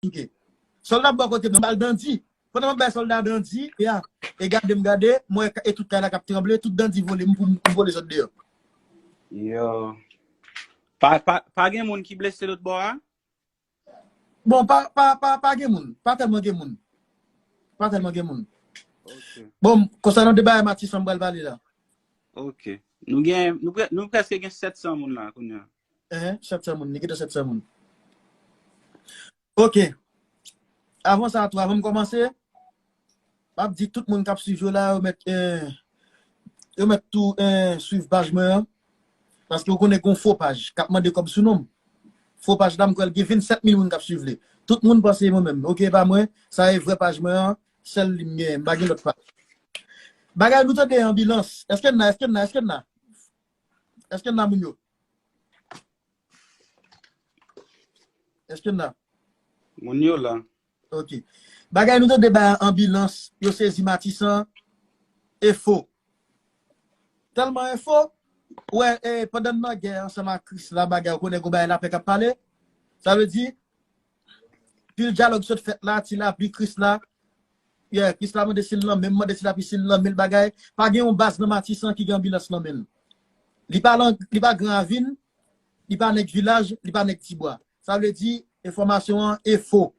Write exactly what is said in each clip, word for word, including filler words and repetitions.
souke. Sòlda bò kote m nan, bal dandi. Pandan m ap bay sòlda dandi, ya, e gade m gade, m wè e tout kay la k ap tranble, tout dandi vole, m pou m vole sot deyò. Yo. Pa, pa, pa gen moun ki blese lòt bò a? Bon, pa, pa, pa, pa gen moun. Pa tèlman gen moun. Pa tèlman gen moun. Ok. Bon, konsènan de bagay Matisan m pral pale la. Ok. Nou gen, nou, pre- nou prèske gen sèt san moun la kounye a. Hein, sèt san moun, li gen sèt san moun. Ok. Avan sa, tou, avan m kòmanse, m ap di tout moun k ap swiv yo la, yo mèt, eh, yo mèt tou eh, swiv paj mwen an. Paske ou konnen gen yon fo paj k ap mande kòb sou non m. Fo paj la, m kwè l gen vennsèt mil moun k ap swiv li. Tout moun panse e mwen menm. Ok, e pa mwen, sa e vrè paj mwen an, sèl li m genyen, m pa gen lòt paj. Bagay nou tande anbilans. Èske n la, èske n la, èske n la? Èske n la, moun yo? Èske n la? Moun yo la. Ok. Bagay nou tande ba anbilans, yo sezi Matisan, e fo. Tèlman e fo, wè, e, pandan n nan gè ansanm ak Krisla, bagay, ou konnen gon bagay lapè k ap pale. Sa vle di, pil dyalòg sot fèt la, Ti Lapli, Krisla. Yeah, Krisla mande si l nan men m, mande Ti Lapli si l nan men l, bagay. Pa gen yon baz nan Matisan ki gen anbilans nan men l. Li pa lan, li pa Gran Ravin, li pa nèg vilaj, li pa nèg Tibwa. Sa vle di, enfòmasyon an e fo.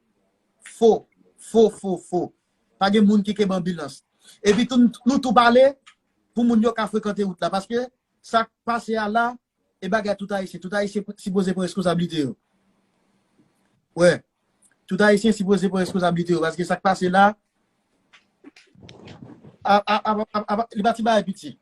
Fo. Fo, fo, fo. Pa gen moun ki kenbe anbilans. Epi tou, nou tou pale pou moun yo ka frekante wout la. Paske sa k pase a la, e bagay tout Ayisyen. Tout Ayisyen sipoze pran reskonsablite yo. Wè. Tout Ayisyen sipoze pran reskonsablite yo. Paske sa k pase la, a, a, a, a, a, li pa ti bagay piti.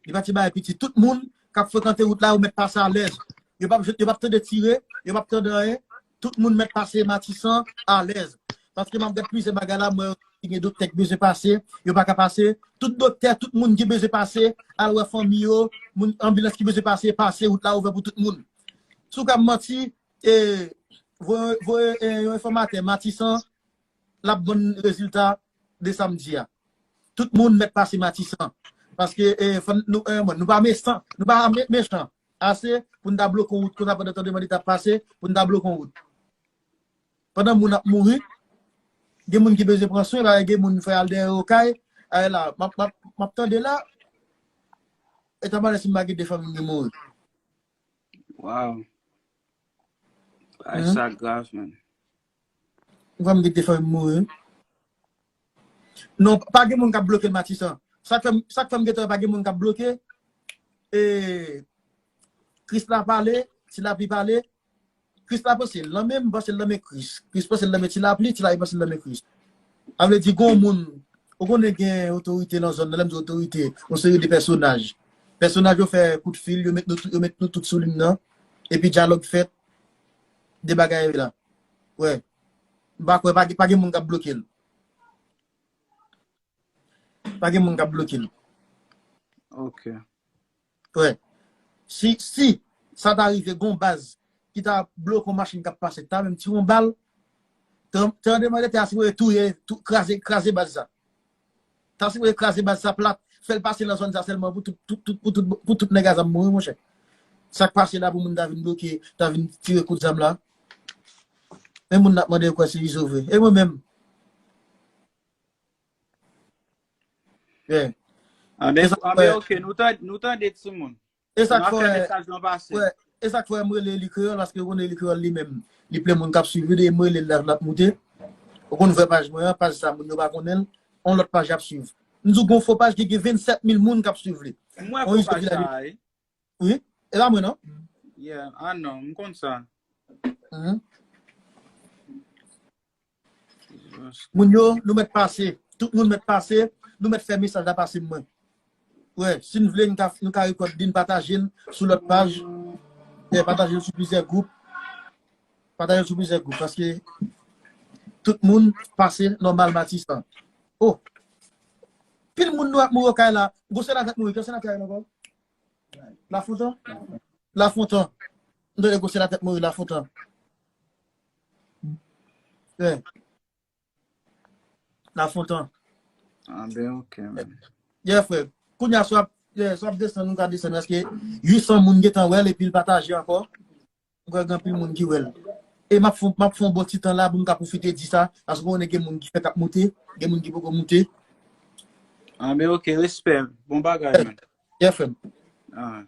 Li pa ti bagay piti. Tout moun k ap frekante wout la, yo mèt pase alèz. Yo p ap, yo p ap tande tire, yo p ap tande anyen. Tout moun mèt pase Matisan alèz. Paske m ap gad plizyè bagay la, mwen ki gen doktè ki bezwen pase, yo pa ka pase. Tout doktè, tout moun ki bezwen pase, al wè fanmi yo, moun anbilans ki bezwen pase, pase, wout la ouvè pou tout moun. Si w ka manti, e, voye, voye e, yon enfòmatè Matisan, l ap ban n rezilta de sa m di a. Tout moun mèt pase Matisan. Paske e, fò n- nou, e, bon, nou pa mechan, nou pa me- mechan ase pou n ta bloke yon wout konsa pandan tan de mande t ap pase, pou n ta bloke yon wout. Pandan moun ap mouri, gen moun ki bezwen pran swen, la, gen moun fè al dèyè okay, ay la, m ap, m ap, m ap tande la, e ta malè si m pa gen de fanmi m ki mouri. Wow. Ay, sa grav, man. Ou pa m gen de fanmi m mouri. Non, pa gen moun k ap bloke l Matisan. Sa k fè m, sa k fè m gentan pa gen moun k ap bloke. E, Krisla pale, Ti Lapli pale. Krisla panse l nan men m, m panse l nan men Kris. Kris panse l nan men Ti Lapli, Ti Lapli panse l nan men Kris. Sa vle di, gon moun, ou konnen gen otorite nan zòn nan, lè m di otorite, yon seri de pèsonaj. Pèsonaj yo fè kout fil, yo met nou, tout- yo met nou tout sou liy nan. Epi dyalòg fèt, de bagay la. Wè. M pa kwè, pa, gen- pa gen moun k ap bloke l. Pa gen moun k ap bloke l. Ok. Wè. Si, si sa ta rive gon baz ki ta bloke yon machin k ap pase, ta menm tire yon bal, tan- tandeman de tè a sipoze touye, tou, kraze, kraze baz sa. Ta sipoze kraze baz sa plat, fè l pase nan zòn sa sèlman pou tout, tout, tout, pou tout, pou tout nèg a zam mouri, monchè. Sa k pase la pou moun ta vin bloke, ta vin tire kout zam la? Men moun n ap mande yo kwè se Izo vre. E mwen menm? Yeah. Anben, anben, ok, nou tande, nou tande timoun. E sa k Nou ap fè fè, mesaj lan pase. Wè, e sa k fè m rele Eli Kreyòl, paske ou konnen Eli Kreyòl li menm, li plen moun k ap swiv li, e m rele l la, l ap moute. Ou konn vrè paj mwen an, paj sa moun yo pa konnen l, on lòt paj y ap swiv. M di w gon fo paj ki gen vennsèt mil moun k ap swiv li. Mwen On fo Izo paj Vilaj. Sa a, wi. Wi, e pa mwen non. Yeah, ah non, m konn sa. Mhm. Moun yo, nou mèt pase. Tout moun mèt pase. Nou mèt fè mesaj la pase mwen. Wè, si n vle, nou ka, nou ka rekòd li, n pataje l sou lòt paj. Wè, pataje l sou plizyè gwoup. Pataje l sou plizyè gwoup. Paske tout moun pase nòmal Matisan. Oh! Pil moun nou ap mouri kay la. Gwo senatè mouri. Ki senatè ankò? Lafontan? Lafontan. M tande gwo senatè mouri Lafontan. Yeah. Lafontan. Anben, ok, man. Yeah, frè. Kounye a, swa, yeah, swa ap desann, nou ka desann, paske uit san moun gentan wè l, epi l pataje ankò. M kwè gen anpil moun ki wè l. e m ap fè, m ap fè yon bon ti tan la pou m ka pwofite di sa, paske w konnen gen moun ki fèk ap moute, gen moun ki poko moute. Anben, ok, respè. Bon bagay, man. Yeah, frè m. Ah.